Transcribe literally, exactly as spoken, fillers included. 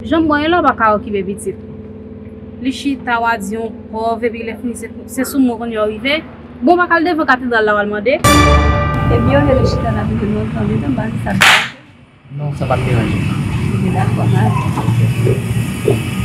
Jan m wè yo la, w pa ka okipe pitit. Li chita, w a di yon pòv, epi lè fini, se, se sou mwen kounye a w rive. Bon, w pa ka al devan katedral la, w al mande. Ebyen, olye de chita nan vide, nou tande, tande, m pa di sa. Non, sa pa t deranje. Ebyen, dakò, m a di.